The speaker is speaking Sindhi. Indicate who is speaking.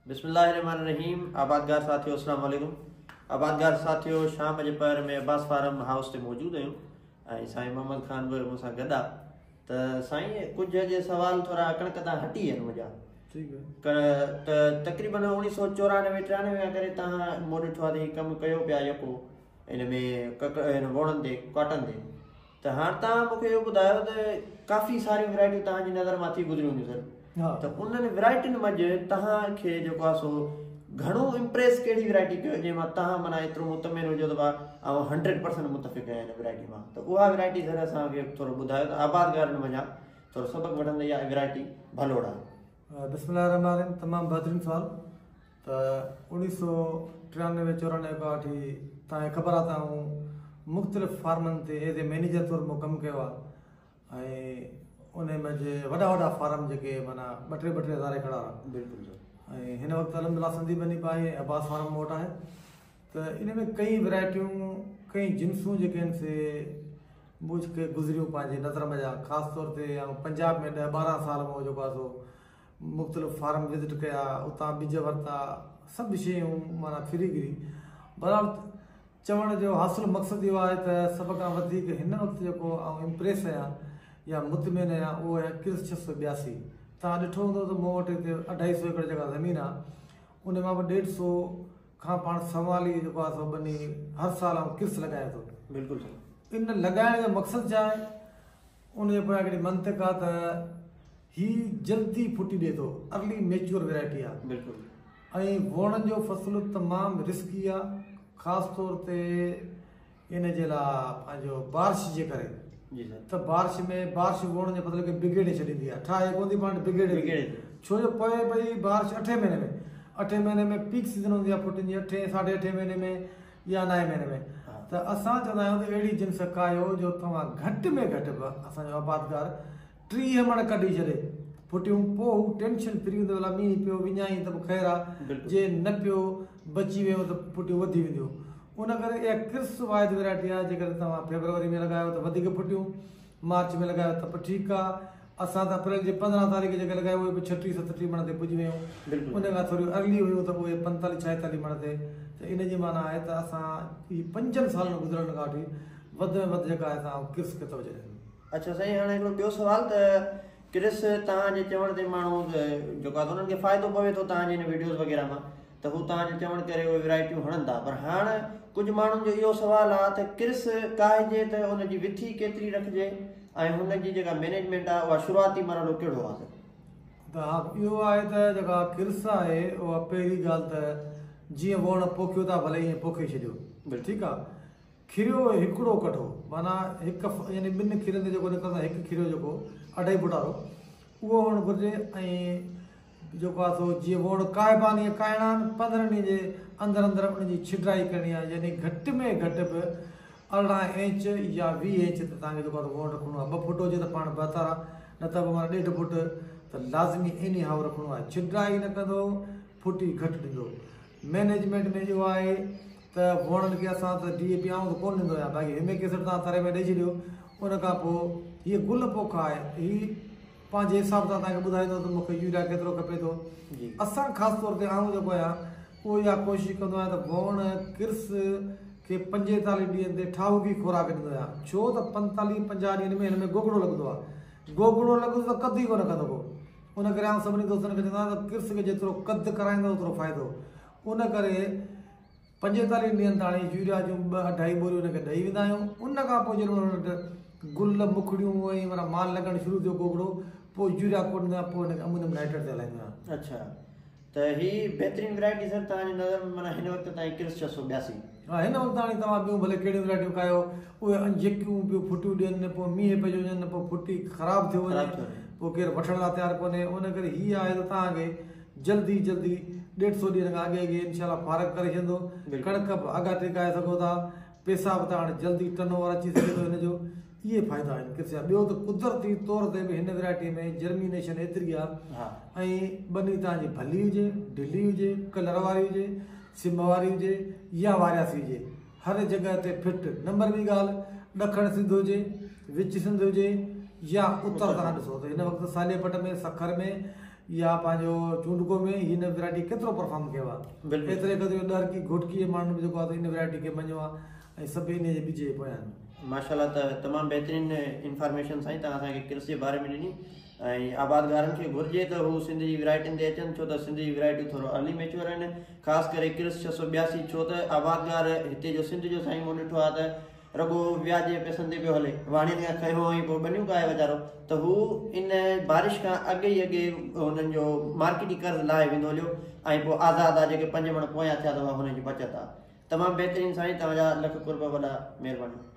Speaker 1: بسم الله الرحمن الرحيم آبادگار ساٿيو اسلام عليڪم آبادگار ساٿيو شام جي پهر ۾ عباس فارم هائوس تي موجود آهيون ۽ سائين محمد خان به مون سان گڏ آ ته سائين ڪجهه جي سوال ٿورا ڪڻڪ تان هٽي آهن منهنجا ٺيڪ ته تقريبن 1994 93 کان ڪري تهان مون ڏٺو آ ته هي ڪم ڪيو پيا يڪو ان ۾ ڪڪ ان ووڻن تي ڪاٽن تي ته هاڻ توهان مون کي اهو ٻڌايو ته ڪافي ساريون ورائٽيون توهان جي نظر مان ٿي گذريون هونديون سر ته انهن ورائٽين منجهه توهان کي جيڪو آهي سو گهڻو امپريس ڪهڙي ورائٽي ڪيو جنهن مان توهان معنيٰ ايترو مطمئن هجو ته ڀا آئون 100% متفق آهيان هن ورائٽي مان ته اها ورائٽي سر اسان کي ٿورو ٻڌايو ته آبادگارن منجهان ٿورو سبق وٺن ته اها ورائٽي ڀلوڙ آهي.
Speaker 2: بسم الله الرحمٰن الرحيم تمام بهترين سوال ته اوڻيهه سو ٽيانوي چورانوي کان وٺي توهان کي خبر آهي ته آئون مختلف فارمن تي ايز اي مئنيجر طور مون ڪم ڪيو آهي ۽ انهي منجهه وڏا وڏا فارم جيڪي معنيٰ ٻه ٽي ٻه ٽي هزار ايڪڙ وارا
Speaker 1: بلڪل سر
Speaker 2: ۽ هن وقت الحمد لله سنڌي ٻني به آهي عباس فارم مون وٽ آهي ته ان ۾ ڪئي ورائٽيون ڪئي جنسون جيڪي آهن سي مون کي گذريون پنهنجي نظر منجهان خاص طور تي آئون پنجاب ۾ ڏهه ٻارهن سال مون جيڪو آهي سو مختلف فارم وزٽ ڪيا اتان ٻج ورتا سڀ شيون معنيٰ ڦري گهري بهرحال چوڻ جو حاصل مقصد اهو آهي ته سڀ کان وڌيڪ هن وقت جيڪو آئون امپريس آهيان يا مطمئن آهيان اهو آهي ڪرس 682 توهان ڏٺو هوندو ته مون وٽ هتي اڍائي سو ايڪڙ جيڪا زمين آهي ان مان به ڏيڍ سو کان پاڻ سوالي جيڪو آهي سو ٻني هر سال آئون ڪرس لڳايان ٿو.
Speaker 1: بلڪل صحيح.
Speaker 2: ان لڳائڻ جو مقصد ڇا آهي؟ ان جي پويان هڪڙي منطق آ ته هي جلدي ڦٽي ڏئي ٿو، ارلي ميچوئر ويرائٽي آ.
Speaker 1: بلڪل.
Speaker 2: ۽ ووڻن جو فصل تمام رسڪي آ، خاص طور تي ان جي لا پنهنجو بارش جي ڪري.
Speaker 1: جي سر.
Speaker 2: ته بارش ۾ بارش ووڻن جي فصل کي بگيڙي ڇڏيندي آ، ٺاهي ڪونه ٿي پاڻ بگيڙي ٿي.
Speaker 1: بگيڙي ٿي.
Speaker 2: ڇو جو پوي پئي بارش اٺين مهيني ۾، اٺين مهيني ۾ پيڪ سيزن هوندي آ ڦٽين جي، اٺين ساڍي اٺين مهيني ۾ يا نائين مهيني ۾ ته اسان چوندا آهيون ته اهڙي جنس ڪاهيو جو توهان گهٽ ۾ گهٽ به اسان جو آبادگار 30 مڻ ڪڍي ڇڏي ڦٽيون پوء هو ٽينشن فري هوندو ڀلا مينهن پيو وڃائين ته به خير آ جي نه پيو بچي ويون ته ڦٽيون وڌي وينديون ان ڪري اها ڪرس واحد ويرائٽي آهي جيڪڏهن توهان فيبروري ۾ لڳايو ته وڌيڪ ڦٽيون مارچ ۾ لڳايو ته به ٺيڪ آ. اسان ته اپريل جي 15 تاريخ جيڪي لڳايو اهي به ڇٽيهه ستٽيهه مڻ تي پڄي ويون. ان کان ٿوريون ارلي هيون ته اهي پنتاليهه ڇائيتاليهه مڻ تي ته ان جي معنيٰ آهي ته اسان هي پنجن سالن گذرڻ کان وٺي وڌ ۾ وڌ جيڪا آهي سا آئون ڪرس کي توجه ڏيندم.
Speaker 1: اڇا سائين هاڻي هڪڙو ٻيو سوال ته ڪرس توهان جي چوڻ تي ماڻهو جيڪو آهي انهن کي فائدو پوي ٿو توهان جي هن وڊيوز وغيره مان ته هو توهان جي چوڻ ڪري اهي ورائٽيون هڻن ٿا پر هاڻ ڪجهه ماڻهن جو اهو سوال آهي ته ڪرس ڪاهجي ته ان جي وٿي ڪيتري رکجي ۽ هن جي جيڪا مينيجمينٽ آهي اها شروعاتي مرحلو ڪهڙو آهي سر؟
Speaker 2: ته ها اهو آهي ته جيڪا ڪرس آهي اها پهرين ڳالهه ته جيئن ووڻ پوکيو ٿا ڀلي ائين پوکي ڇڏيو ٺيڪ آهي کريو هڪڙو ڪڍو معنيٰ هڪ يعني ٻن کرين تي جيڪو نڪرندو آهي هڪ کريو جيڪو اڍائي فوٽ وارو اهو هئڻ گهرجي ۽ جيڪو آهي سو جيئن ووڻ ڪاهبا آهن ائين ڪاهڻا آهن، 15 ڏينهن جي اندر اندر ان جي ڇڊرائي ڪرڻي آهي يعني گهٽ ۾ گهٽ به 18 انچ يا 20 انچ ته توهان کي جيڪو آهي سو ووڻ رکڻو آهي، ٻه فوٽ هجي ته پاڻ بهتر آهي نه ته به معنيٰ ڏيڍ فوٽ ته لازمي ايني هائو رکڻو آهي، ڇڊرائي نه ڪندو ڦٽي گهٽ ڏيندو. مئنيجمينٽ ۾ اهو آهي ته ووڻن کي اسان ته ڊي اي پي آئون ته ڪونه ڏيندو آهيان باقي هيمڪ ايسڊ توهان تري ۾ ڏئي ڇڏيو ان کان پوء هيء گل پوک آهي هي پنهنجي حساب سان توهان کي ٻڌائيندو ته مون کي يوريا ڪيترو کپي ٿو. اسان خاص طور تي آئون جيڪو آهيان اهو اها ڪوشش ڪندو آهيان ته ووڻ، ڪرس، کي 45 ڏينهن تي ٺاهوڪي خوراڪ ڏيندو آهيان ڇو ته 45 50 ڏينهن ۾ هن ۾ گوگڙو لڳندو آهي. گوگڙو لڳندو ته قد ئي ڪونه ڪندو ڪو. ان ڪري آئون سڀني دوستن کي چوندو آهيان ته ڪرس کي جيترو قد ڪرائيندو اوترو فائدو. ان ڪري 45 ڏينهن تاڻي يوريا جون ٻه اڍائي ٻوريون ان کي ڏئي ويندا آهيون. ان کان پوء جڏهن ان وٽ گل، مکڙيون ۽ معنيٰ مال لڳڻ شروع ٿيو گوگڙو، پوء يوريا ڪونه ڏيندو آهيان، پوء ان کي امونيم نائٽريٽ تي هلائيندو آهيان.
Speaker 1: اڇا ته هي بهترين ورائٽي سر توهان جي نظر ۾ معنيٰ هن وقت تائين ڪرس 682.
Speaker 2: ها هن وقت تاڻي توهان ٻيون ڀلي ڪهڙيون ورائٽيون کايو اهي انجيڪيون پيون ڦٽيون ڏين پوء مينهن پئجي وڃن پوء ڦٽي خراب ٿيو وڃي پوء ڪير وٺڻ لاء تيار ڪونهي ان ڪري هي آهي ته توهان کي جلدي جلدي ڏيڍ سو ڏينهن کان اڳي اڳي انشاء الله فارغ ڪري ڇڏندو ڪڻڪ به آڳاٽي ڪاهي سگهو ٿا پيسا به ته هاڻي جلدي ٽن اوور اچي سگهي ٿو هن جو اهي فائدا آهن ڪرس جا ٻيو ته قدرتي طور تي به هن ورائٽي ۾ جرمينيشن ايتري آهي ۽ ٻني توهان جي ڀلي هجي ڍلي هجي ڪلر واري هجي سم واري هجي يا وارياسي هجي هر جڳهه تي فٽ نمبر ٻي ڳالهه ڏکڻ سنڌ هجي وچ سنڌ هجي يا اتر توهان ڏسو ته هن وقت سالي پٽ ۾ سکر ۾ يا پنهنجو چونڊڪو ۾ هن ورائٽي ڪيترو پرفارم ڪيو آهي. ايتري قدر جو ڏهرڪي گهوٽڪي جي ماڻهن به جيڪو آهي ته ان ورائٽي کي مڃيو آهي ۽ سڀ انهي جي ٻج جي پويان آهن.
Speaker 1: ماشاءالله ته تمام بهترين انفارميشن سائين توهان اسان کي ڪرس جي باري ۾ ڏني ۽ آبادگارن کي گهرجي ته هو سنڌ جي ورائٽين تي اچن ڇو ته سنڌ جي ورائٽيون ٿورو ارلي ميچوئر آهن خاص ڪري ڪرس 682 ڇو ته آبادگار هتي جو سنڌ جو سائين مون ڏٺو آهي ته رڳو وياج جي پئسن تي پيو هلي واڻين کان کنيو ۽ پوء ٻنيون ڪاهي ويچارو ته هو ان بارش کان اڳ ئي اڳي هنن جو مارڪيٽي قرض لاهي ويندو هليو ۽ پوء آزاد آ جيڪي پنج مڻ پويان ٿيا ته اها هن جي بچت آ. تمام بهترين سائين توهان جا لک قرب وڏا مهرباني.